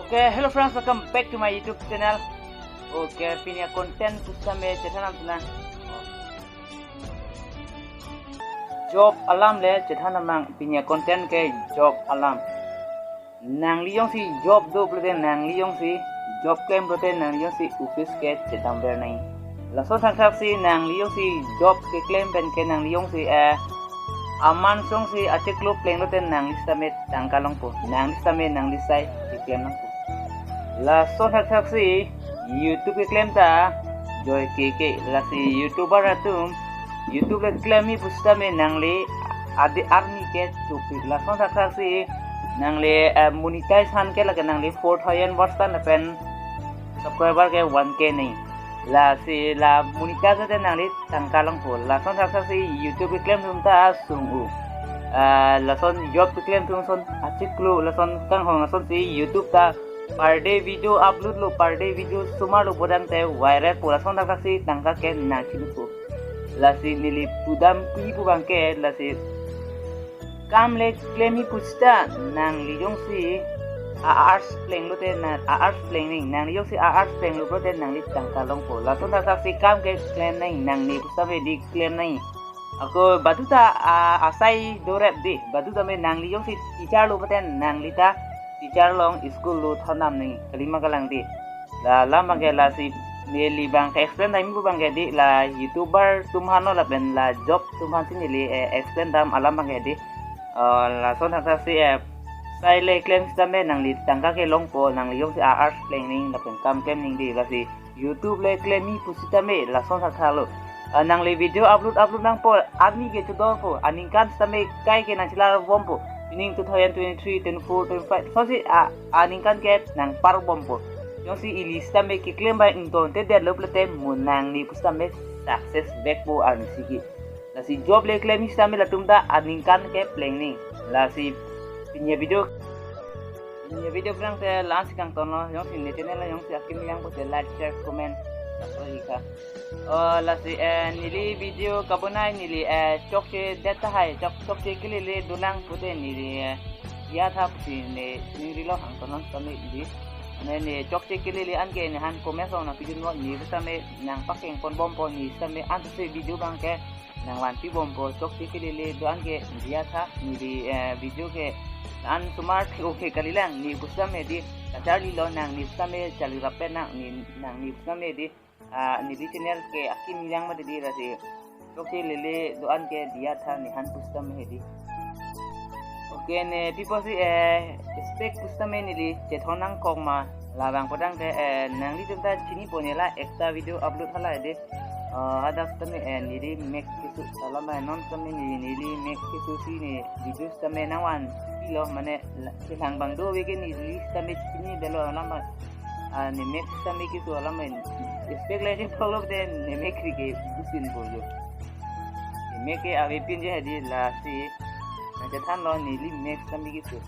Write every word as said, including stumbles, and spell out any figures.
Okay, hello friends, welcome back to my YouTube channel. Okay, pini a-content pusitame chethan nang tuna. Job alam le chethan nang, pini a-content ke job alam. Nangli jongsi job do pulote, nangli jongsi job klem pulote, nangli jongsi office ke chedam ver nang. Lason thakthaksi nangli jongsi job keklem pen ke nangli jongsi, eh, aman jongsi achiklo pleng lote nangli sitame tangka longpo. Nangli sitame nangli sai keklem nangpo. Lason thakthaksi YouTube keklem ta joy keke. Lasi YouTuber atum YouTube le klemji pusitame nangli adi arni ke chupik. Lason thakthaksi nangli, eh, monetize han ke lake nangli four thousand watch time lapen subscriber ke one K nang. Lasi la monetize te nangli tangka longpo. Lason thakthaksi YouTube keklem atum ta sung-o. Ah, lason job keklem atum ason achiklo, lason kanghon asonsi YouTube ta per day video upload lo, per day video osomar lo pudamte viral po. Lason thakthaksi tangka ke nangchilupo. Lasi neli pudam pi pu abangke, lasi kam le klemji pusita nangli jongsi a-hours pleng lote na a-hours pleng nang, nangli jongsi a-hours pleng lo pulote nangli tangka longpo. Lason thakthaksi kam ke klem nang, nangli pusitame di klem nang. Ako badu ta, ah, asai dorep di, badu tame nangli jongsi teacher lo pulote nangli ta teacher along school lo thondam nang, kalima kalang di. La alam abangke lasi neli abangke explain dam pu abangke di, la YouTuber atum aphan lo lapen la job atum aphan si neli, eh, explain dam alam abangke di. Eh, lason thakthaksi, eh, sai le klem sitame nangli tangka ke longpo, nangli jongsi a-hours pleng nang lapen kam klem nang di, lasi YouTube le klemji pusitame lason thaktha lo. Ah, nangli video upload upload nangpo, arni ke chodorpo, aningkan sitame kai ke nangchelar bompo. Pining two thousand twenty-three, twenty-four, twenty-five, sonsi a, aningkan ke nangpar bompo. Jongsi ili sitame keklem abang ingtonte det lo pulote mo nangli pusitame success back po arnisi ke. Lasi job le klemji sitame latum ta aningkan ke pleng nang. Lasi pini a-video, pini a-video phrang te la-ansi kangton lo, jongsi ne channel jongsi akim yang pulote like, share, comment, subscribe ika. Oh, lasi, eh, neli video kabonai neli, eh, chokche det tahai, chok, chokche kelele dolang pulote neli, eh, diya tha pusi ne ningri lo, hangton lo sitame di. Ne, ne chokche kelele an ke nephan comment along nangpidun lo, ne sitame nangpakeng pon bompo, ne sitame an si video abangke nangvanpi bompo, chokche kelele do an ke diya tha, neli, eh, video ke an osomar thek-o ke kalilang, ne pusitame di kacharli lo, nang ne pusitame charli rap pen nang, ne, nang ne pusitame di, ah, neli channel ke akim yang mati di, lasi chokche lele do an ke diya tha nephan pusitame di. Okay, ne pi pusi, eh, expect pusitame neli chethon nangkok ma, labang pudamte, eh, nanglitum ta chinipo ne la ekta video upload hala di. Eh, hadak sitame, eh, neli mek keso alam, eh, non sitame neli, neli mek keso si ne video sitame nangvanpi lo, mane la, kelang abang do ave ke neli sitame chinidetlo alam, ah, ne mek sitame keso alam, eh, expect le chepok lo te ne mek ri ke busin po jo. Ne mek ke avepin je hadi, lasi nangchethan lo neli mek sitame keso.